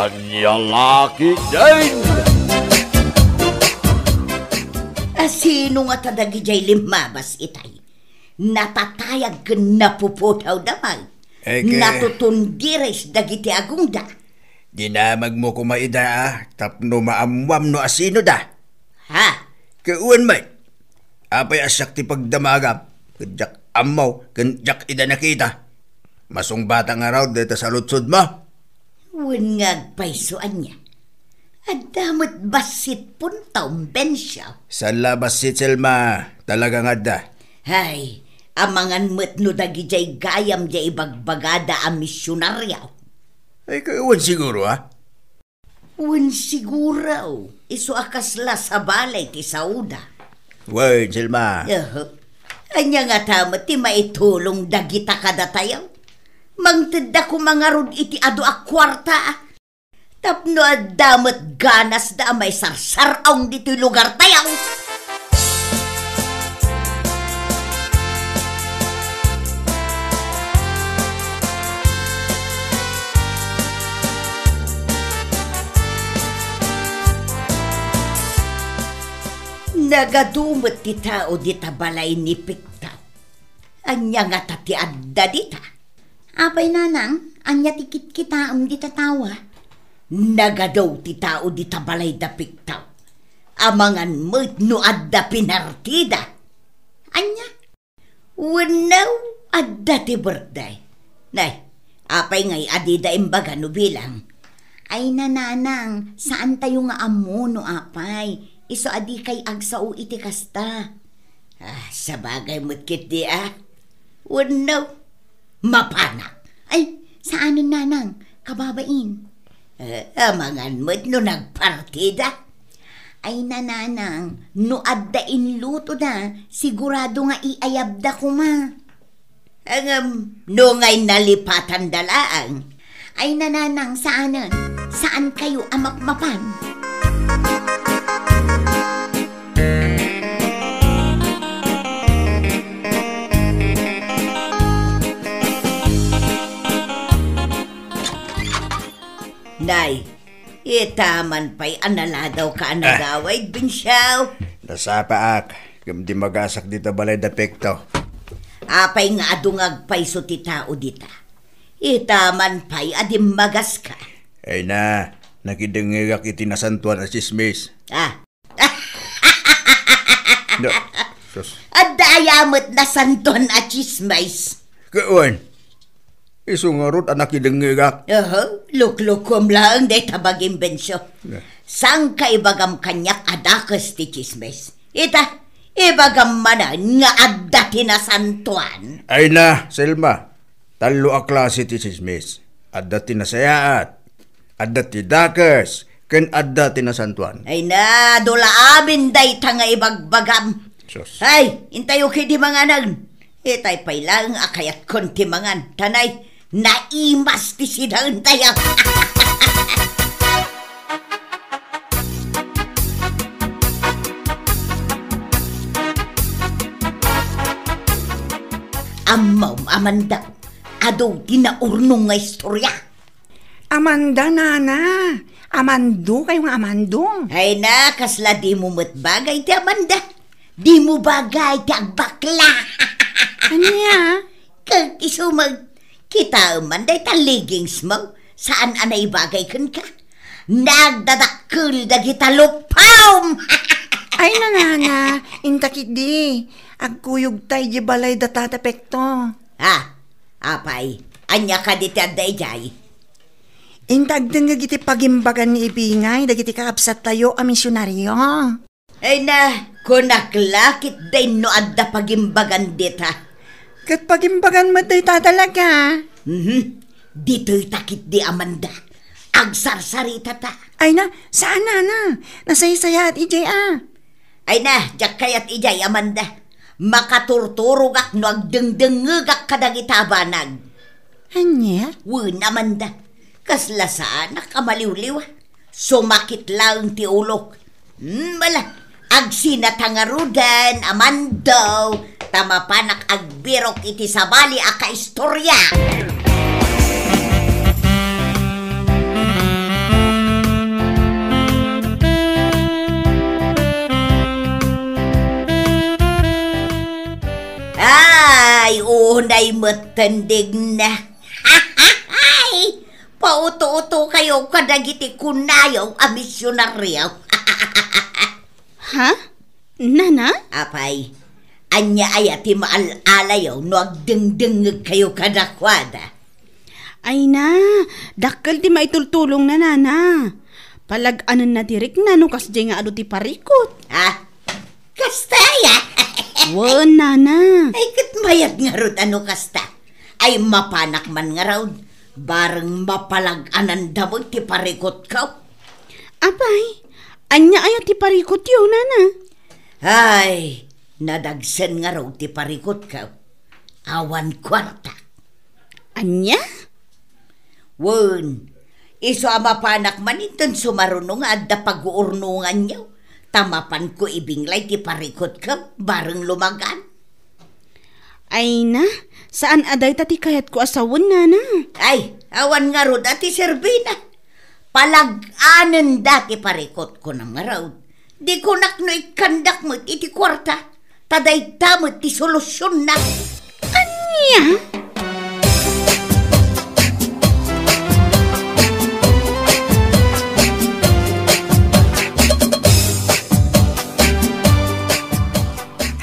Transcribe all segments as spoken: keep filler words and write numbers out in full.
Ania la ketdin? A, sino ngata dagidiay limmabas itay? Natatayag ken napuputawda man. Eke. Natutundiris dagiti agongda. Dinamagmo koma ida, a, tapno maammuam no asinoda. Ha? Ket wen met, apay a siak ti pagdamagam, ket diak ammo, ken diak ida nakita? Masungbatak ngarud dayta saludsodmo. Wen nga agpayso ania? Adda met bassit puntaw, Bencio. Saan la bassit, Selma, talaga nga adda. Hay, amangan met no dagidiay gayam diay ibagbagada a misionario. Ay, ket wen siguro, a? Wen siguro, isu a kasla sabali ti saoda. Wen, Selma. Aha. Ania ngata met ti maitulong dagita kadatayo? Mangtedda koma ngarud iti adu a kuarta, a. Tapno adda met ganasda a maisarsar-aw ditoy lugartayo. Nagadu met ti tao dita balay ni Pektaw. Ania ngata ti adda dita? Apay, nanang, ania ti kitkitaem dita tawa? Nagadu ti tao dita balay da Pektaw. Amangan met no adda pinartida. Ania? Wenno, adda ti birthday. Nay, apay ngay a dida imbaga no bilang? Ay, nanang, saantayo nga ammo no apay. Isu a dikay agsao iti kasta. Ah, sabagay met ketdi, a. Wenno, mapanak. Ay, saanen, nanang, kababain. Eh, amangan met no nagpartida. Ay, nanang, no adda inlutoda, sigurado nga iayabda koma. Ngem, no ngay nalipatanda laeng. Ay, nanang, saanen. Saankayo a mapmapan. Nay, ita man pay a naladawka a nagawid, Bencio. Nasapaak, ngem dimmagasak dita balay da Pektaw. Apay nga adu nga agpayso ti tao dita? Ita man pay a dimmagaska. Ay na, nakidengngegak iti nasantoan a tsismis. Ah, Da, sus. Adda aya met nasantoan a tsismis? Ket wen, isu ngarud a nakidengngegak. Aha, luklukuem laeng dayta bagim, Bencio. Ne. Saan ka ibagam kaniak a dakes ti tsismis? Ita, ibagam manen nga adda ti nasantoan. Ay na, Selma. Tallo a klase ti tsismis. Adda ti nasayaat, adda ti dakes, ken adda ti nasantoan. Ay na, dula amin dayta nga ibagbagam. Sus. Ay, intayo ketdi manganen. Itay pay laeng a kayatkon ti mangan. Tanay, naimas ti sidaentayo. Ammom, Amanda, adu ti naurnong nga istoria. Amanda, nana. Amando kayo nga Amando. Ay na, kasla dimo met bagay ti Amanda. Dimo bagay ti agbakla. Ania? Ket isu met, kitaem man dayta leggings mo, saan a naibagay kenka. Nagdadakkel dagita lupam. Ay, nanana, inta ketdi. Agkuyogtay di balay da Tata Pekto. Ha? Apay, ania kadi ti adda idiay? Inta agdengngeg iti pagimbagan ni Ibingay dagiti kakabsattayo a misionario. Ay na, kunak la ketdi no adda pagimbagan dita. Ket pagimbagan met dayta talaga. Mhm. Ditoy ta ketdi, Amanda. Agsarsaritata. Ay na, saan, nana. Nasaysayaat idiay a. Ay na, diak kayat idiay, Amanda. Makaturturogak no agdengdengngegak kadagita a banag. Ania? Wen, Amanda. Kasla saanak a maliwliwa. Sumakit laeng ti ulok. Hmm, ala, agsinata ngaruden, Amando, ta mapanak agbirok iti sabali a kaistorya. Ay, metten, Digna. Pauto-uto kayo kadagiti kunayo a misionaryo. Ha? Nana? Apay, ania aya ti maal-alayo no agdengdengngeg kayo kadakuada? Ay na, dakkel ti maitultulongna, nana. Palag-anenna ti rikna no kasdiay nga adu ti parikot. Ha? Kasta aya? Wen, nana. Ay, ket mayat ngarud a no kasta. Ay, mapanak man ngarud. Bareng mapalag-ananda met ti parikotko. Apay, ania aya ti parikotyo, nana? Ay, nadagsen ngarud ti parikotko. Awan kuarta. Ania? Wen, isu a mapanak man inton sumaruno nga adda paguurnonganyo, ta mapanko ibinglay ti parikotko bareng lumagan. Ay na, saan a dayta ti kayatko a sawen, nana. Ay, awan ngarud a ti serbina. Palag-anenda ti parikotko ngarud. Di kunak no ikkandak met iti kuarta, ta dayta met ti solusionna. Ania?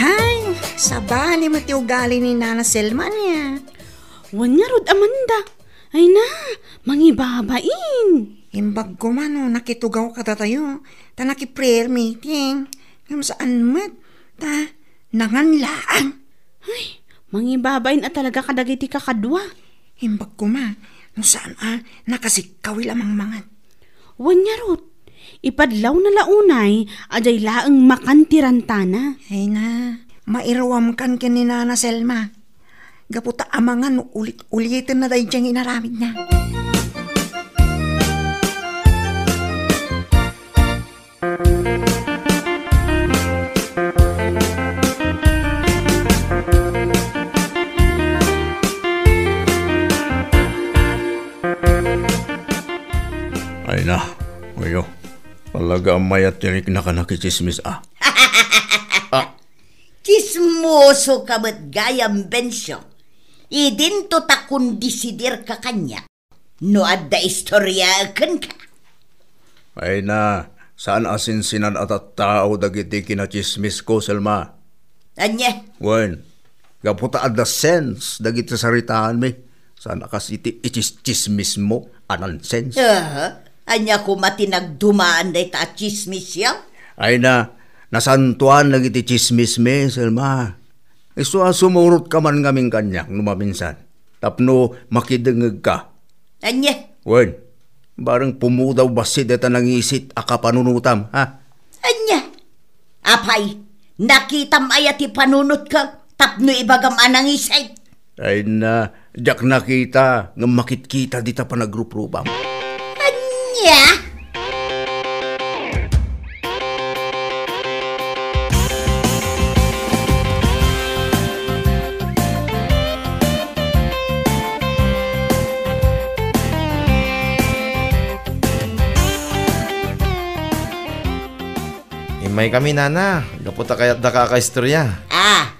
Hay, sabali met ti ugali ni Nana Selma nia. Wen ngarud, Amanda. Ay na, mangibabain. Imbag koma no nakitugaw kadatayo, ta naki-prayer meeting. Ngem saan met, ta nangan laeng. Ay, mangibabain a talaga kadagiti kakadua. Imbag koma, no saan a nakasikkawi la mangmangan. Wen ngarud, ipadlawna la unay a diay laeng makan ti rantana. Ay na, mairuamkan ken ni Nana Selma. Gapu ta amangan no ulit-ulitenna daydiay nga inaramidna. Ay na, ngayo. Talaga a mayat ti rikna a nakitsismis a. Ah. Tsismoso ka met gayam, Bencio. Idinto ta kondesider ka kaniak no adda istorya kenka. Ay na, saan a sinsinan a tattao dagiti kinatsismisko, Selma. Ania? Wen, gapu ta adda sense dagiti saritaanmi. Saan a kas iti itsistsismismo a nonsense. Aha. Ania koma ti nagdumaan dayta a tsismisyo? Ay na, nasantoan dagiti tsismismi, Selma. Isu a sumurotka man ngamin kaniak no maminsan, tapno makidengngegka. Ania? Wen, bareng pumudaw bassit dayta nangisit a kapanunotam, ha? Ania? Apay, nakitam aya ti panunotko tapno ibagam a nangisit? Ay na, diak nakita ngem makitkita dita panagruprubam. Ania? Immaykami, nana, gapu ta kayatdaka a kaistorya. Ah,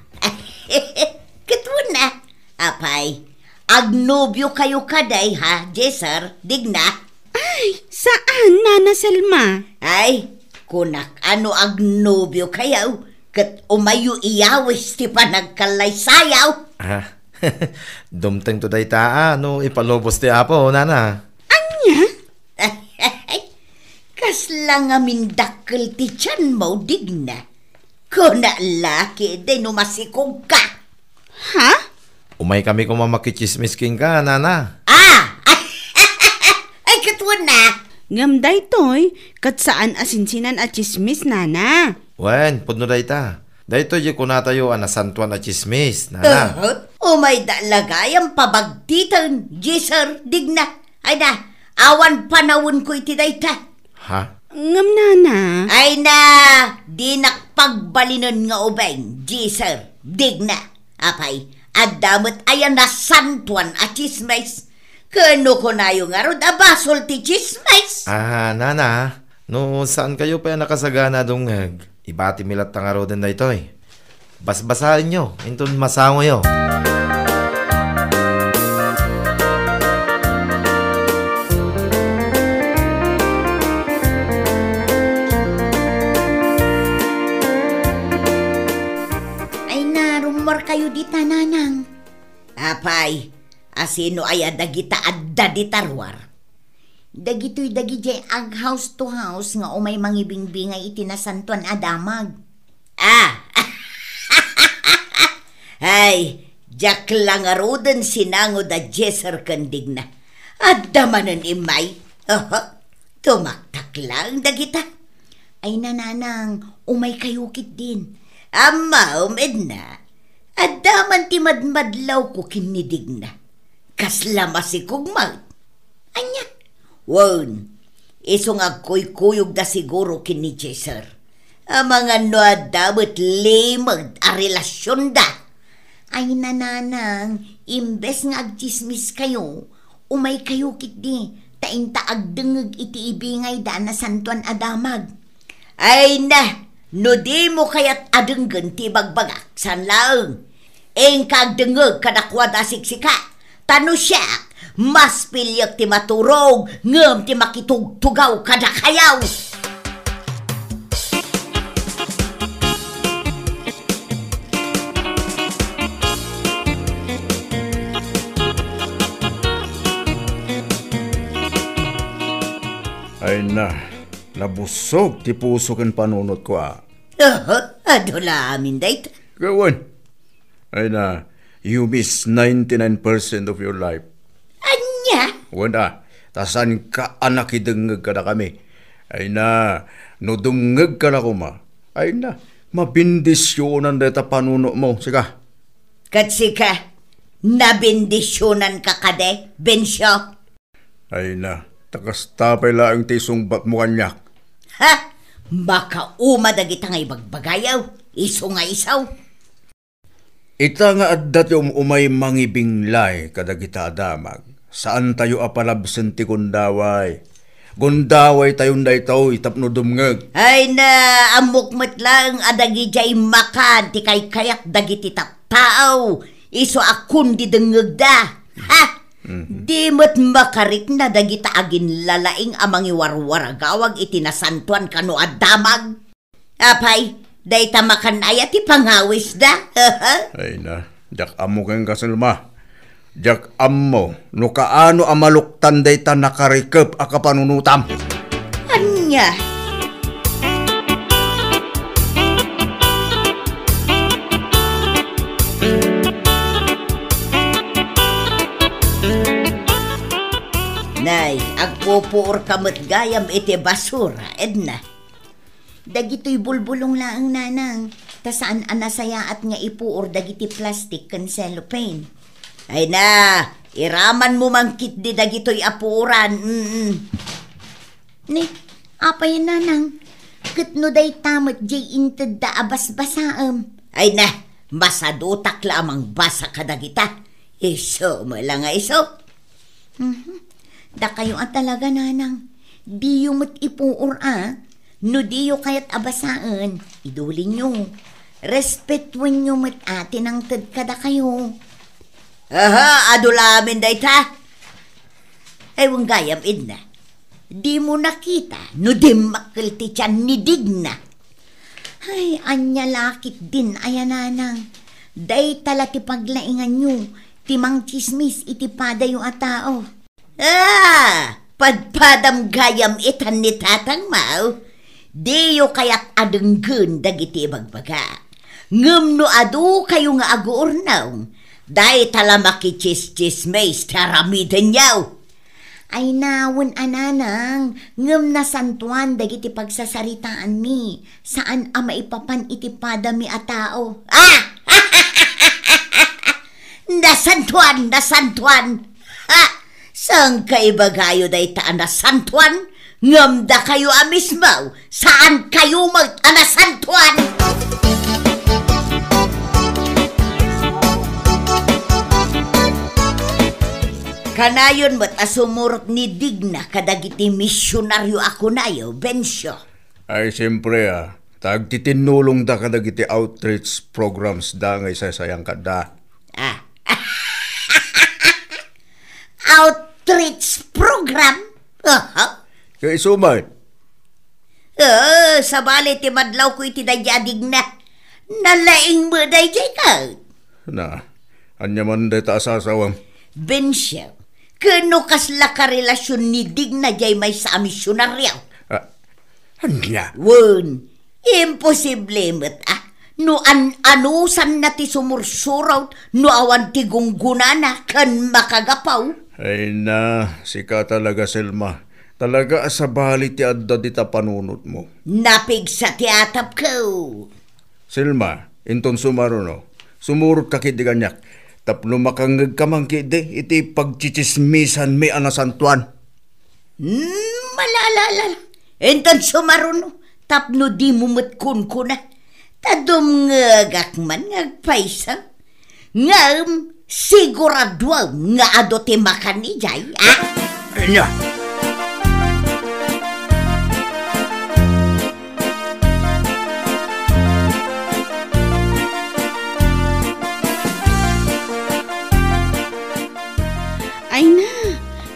ket wen a. Apay, agnobio kayo kadi, ha, Jeser, Digna? Ay, saan, Nana Selma. Ay, kunak a no agnobio kayo, ket umayyo iyawis ti panagkallaysayo. Ah, dumtengto dayta a no ipalubos ti Apo, nana. Ania? Kasla ngamin dakkel ti tianmo, Digna. Kuna la ketdi no masikogka. Ha? Umaykami koma makitsismis kenka, nana. Ah! Ay, ket wen a. Ngem daytoy, ket saan a sinsinan a tsismis, nana. Wen, pudno dayta. Daytoy diay kunatayo a nasantoan a tsismis, nana. Aha. Umayda la gayam pabagtiten, Jeser, Digna. Ay na, awan panawenko iti dayta. Ha? Ngem, nana. Ay na, dinak pagbalinen nga ubing, Jeser, Digna. Apay, adda met aya nasantoan a tsismis. Ket no kunayo ngarud a basol ti tsismis. Ah, nana, no saankayo pay a nakasagana a dumngeg, ibatimi latta ngaruden daytoy. Basbasaenyo inton masangoyo. Sino aya dagita adda dita ruar? Dagitoy dagidiay ag-house to house nga umay mangibingbingay iti Nasantoan a Damag. Ah! Ay, diak la ngaruden sinango da Jeser ken Digna. Adda manen immay. Oho, tumaktak laeng dagita. Ay, nanang, umaykayo ketdin. Ammom, Edna. Adda man ti madmadlawko ken ni Digna. Kasla masikog met. Ania? Wen, isu nga agkuykuyogda siguro ken ni Jeser. Amangan no adda met limed a relasionda. Ay, nanang, imbes nga agtsismiskayo, umaykayo ketdi, ta inta agdengngeg iti ibingayda a Nasantoan a Damag. Ay na, no dimo kayat a denggen ti ibagbagak, saan laeng. Inka agdengngeg kadakuada a siksika, ta no siak, mas piliek ti maturog ngem ti makitugtugaw kadakayo. Ay na, nabusog ti puso ken panunotko, a. Oho, adu la amin dayta. Wen. Ay na, you miss ninety-nine percent of your life. Ania? Wen a, ta saanka a nakidengngeg kadakami. Ay na, no dumngegka la koma, ay na, mabendisionan dayta panunotmo. Sika. Ket sika, nabendisionanka kadi, Bencio? Ay na, ta kasta pay laeng ti isungbatmo kaniak. Ha? Makauma dagita nga ibagbagayo, isu nga isu. Ita nga adda ti um-umay mangibinglay kadagita a damag, saantayo a palabsen ti gundaway. Gundawaytayon daytoy tapno dumngeg. Ay na, ammok met laeng a dagidiay makan ti kaykayak dagiti tattao, isu a kundi dengngegda. Ha? Mhm. Di met makarikna dagita aginlalaing a mangiwarwaragawag iti nasantoan kano a damag. Apay, dayta makan aya ti pangawisda? Ay na, diak ammo ken kaselma. Diak ammo no kaano a maluktan dayta nakarikep a kapanunotam. Ania? Nay, agpupuor ka met gayam iti basura, Edna. Dagitoy bulbulong laeng, nanang, ta saan a nasayaat nga ipuor dagiti plastik ken cellophane. Ay na, iramanmo man ketdi dagitoy a puoran. Mm-mm. Ni, apay, nanang? Ket no dayta met diay intedda a basbasaem? Ay na, masadutak la a mangbasa kadagita. Isu met la nga isu. Mhm. Dakayo a talaga, nanang. Diyo met ipuor a. No diyo kayat a basaen, idulinyo. Respetuenyo met a ti nangted kadakayo. Aha, adu la amin dayta. Ay, wen gayam, Edna. Dimo nakita no dimmakkel ti tian ni Digna. Ay, ania la ketdin aya, nanang. Dayta la ti paglainganyo, ti mangtsismis iti padayo a tao. Ah, padpadam gayam itan ni tatangmo. Diyo kayat a denggen dagiti ibagbaga. Ngem no adu kayo nga aguurnong, dayta la makitsismis ti aramidenyo. Ay na, wen a, nanang, ngem nasantoan dagiti pagsasaritaanmi, saan a maipapan iti padami a tao. Ah! Nasantoan, nasantoan! Ha! Saanka ibagayo dayta a nasantoan? Ngem dakayo a mismo, saankayo met a nasantoan! Kanayon met a sumurot ni Digna kadagiti misionario a kunayo, Bencio. Ay, siempre, a. Ta agtitinnulongda kadagiti outreach programs da nga isaysayankada. Ah. Outreach program? Aha. Kay isu met. Ah, sabali ti madlawko iti daydiay a Digna. Nalaing met daydiay ket. Na, ania man dayta a sasawem? Bencio, ken no kasla karelasion ni Digna jay maysa a misionario? Ah, ania? Wen, imposible met, ah. No an-anusanna ti sumursurot, no awan ti gunggonana ken makagapaw. Ay na, sika talaga, Selma. Talaga a sabali ti adda dita panunotmo. Napigsa ti atapko. Selma, inton sumaruno, sumurotka ketdi kaniak, tapno makangngegka man ketdi iti pagtsitsismisanmi a nasantoan. Hmm, malala, inton sumaruno, tapno dimo met kunkuna. Ta dumngegak man nga agpayso. Ngem siguraduem nga adu ti makan idiay, a? Ania? Ay na,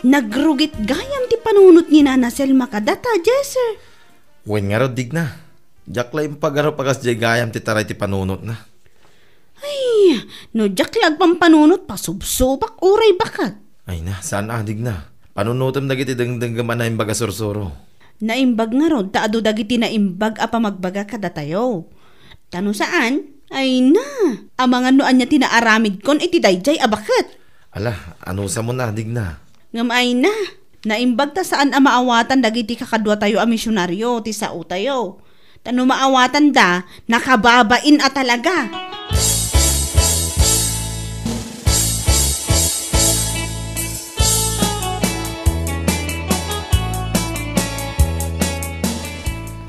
nagrugit gayam ti panunot ni Nana Selma kadata, Jeser. Wen ngarud, Digna. Diak la impagarup a kasdiay gayam ti taray ti panunotna. Ay, no diak la agpampanunot, pasubsobak uray baket. Ay na, saan a, Digna. Panunotem dagiti dengdengngem a naimbag a sursuro. Naimbag ngarud ta adu dagiti naimbag a pamagbaga kadatayo. Ta no saan, ay na, amangan no ania ti naaramidkon iti daydiay a baket. Ala, anusam a, Digna. Ngem ay na, naimbag ta saan a maawatan dagiti kakaduatayo a misionaryo ti saotayo. Ta no maawatanda, nakababain a talaga.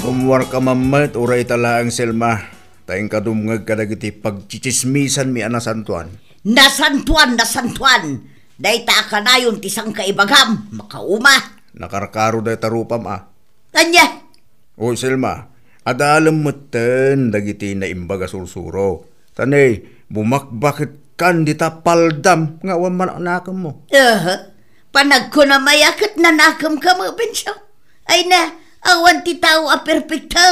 Ummuarka man met, uray ita laeng, Selma. Ta inka dumngeg kadagiti pagtsitsismisanmi a nasantoan. Nasantoan, nasantoan! Dayta a kanayon ti sangkaibagam, makauma. Nakarkaro dayta rupam a. Ania? Oy, Selma, adalem metten dagiti naimbag a sursuro. Ta ne, bumakbaketkan dita paldam nga awan manaknakemmo. Aha. Panagkunam aya ket nanakemka met, Bencio? Ay na, awan ti tao a perpekto.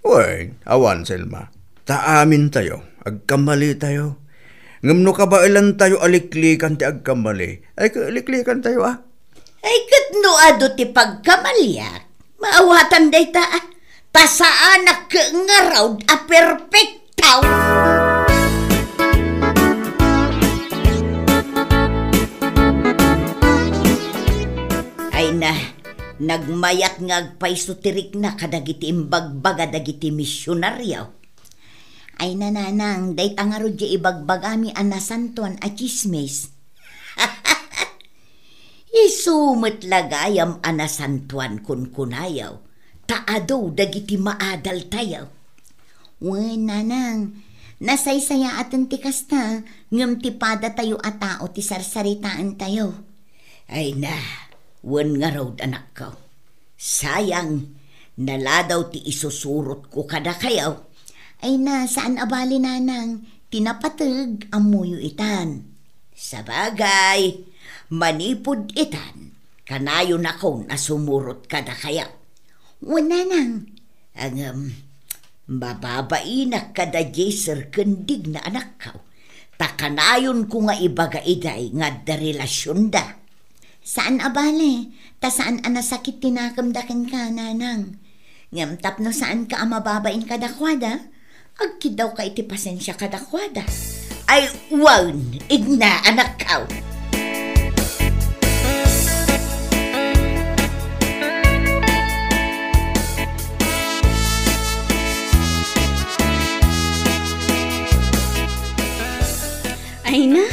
Wen, awan, Selma. Ta amintayo, agkammalitayo. Ngem no kabaelantayo a liklikan ti agkammali, ay, ke-, liklikantayo, a? Ay, ket no adu ti pagkamaliak, maawatan dayta, a? Ta saanak ngarud a perpekto. Ay na, nagmayat nga agpayso ti rikna kadagiti imbagbaga dagiti misionario. Ay na, nanang, dayta ngarud ti ibagbagami a nasantoan a tsismis. Isu met la gayam a nasantoan kunkunayo, ta adu dagiti maadaltayo. Wen, nanang, nasaysayaaten ti kasta, ngem ti padatayo a tao ti sarsaritaentayo. Ay na, wen ngarud, anakko. Sayang, naladaw ti isusurotko kadakayo. Ay na, saan a bali, nanang, ti napateg, ammoyo itan. Sabagay, manipud itan, kanayonakon a sumurot kadakayo. Wen, nanang. Ngem, mababainak kada Jeser ken Digna, anakko. Ta kanayonko nga ibaga idiay nga adda relasionda. Saan a bale, ta saan a nasakit ti nakemda kenka, nanang. Ngem tapno saanka a mababain kadakuada, agkiddawka iti pasensia kadakuada. Ay, wen, igna, anakko. Ay na,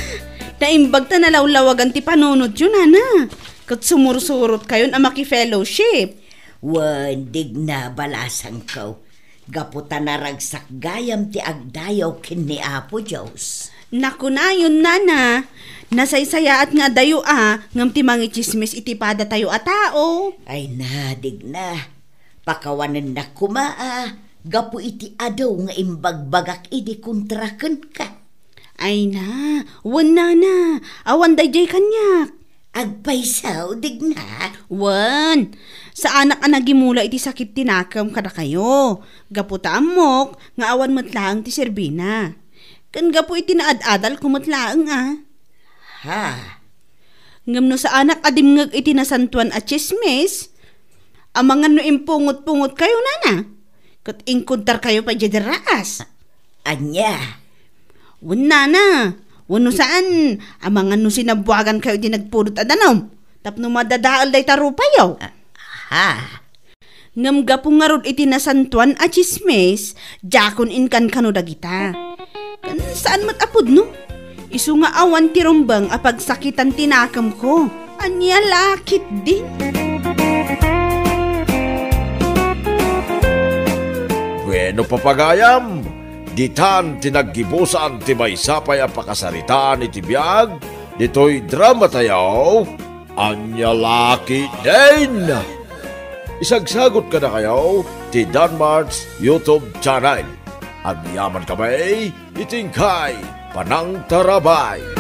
naimbag ta nalawlawagan ti panunotyo, nana. Ket sumursurotkayon a maki-fellowship. Wen, Digna, balasangko. Gapu ta naragsak gayam ti agdayaw ken ni Apo Dios. Nakunayon, nana, nasaysayaat nga adayo a, ngem ti mangitsismis iti padatayo a tao. Ay na, Digna. Pakawanennak koma a, gapu iti adu nga imbagbagak idi kontra kenka. Ay na, wen, nana, awan daydiay kaniak. Agpayso, Digna? Wen, saanak a nagimula iti sakit ti nakem kadakayo. Gapu ta ammok nga awan met laeng ti serbina. Ken gapu iti naad-adalko met laeng a. Ha? Ngem no saanak a dimngeg iti nasantoan a tsismis, amangan no impungot-pungot kayo, nana. Ket inkuntar kayo pay diay raas. Ania? Wen, nana, wenno saan, amangan no sinabuagan kayo ti nagpudot a danum, tapno madadael dayta rupayo. Ah, ha? Ngem gapu ngarud iti nasantoan a tsismis, diakon inkankano dagita. Ken saan met a pudno? Isu nga awan ti rumbeng a pagsakitan ti nakemko. Ania la ketdin? Bueno, papagayam, ditan ti naggibusan ti maysa pay a pakasaritaan iti biag ditoy dramatayo. Ania la ketdin? Isagsagot kadakayo ti Danmart's YouTube channel. Agyaman kami iti inkay panangtarabay.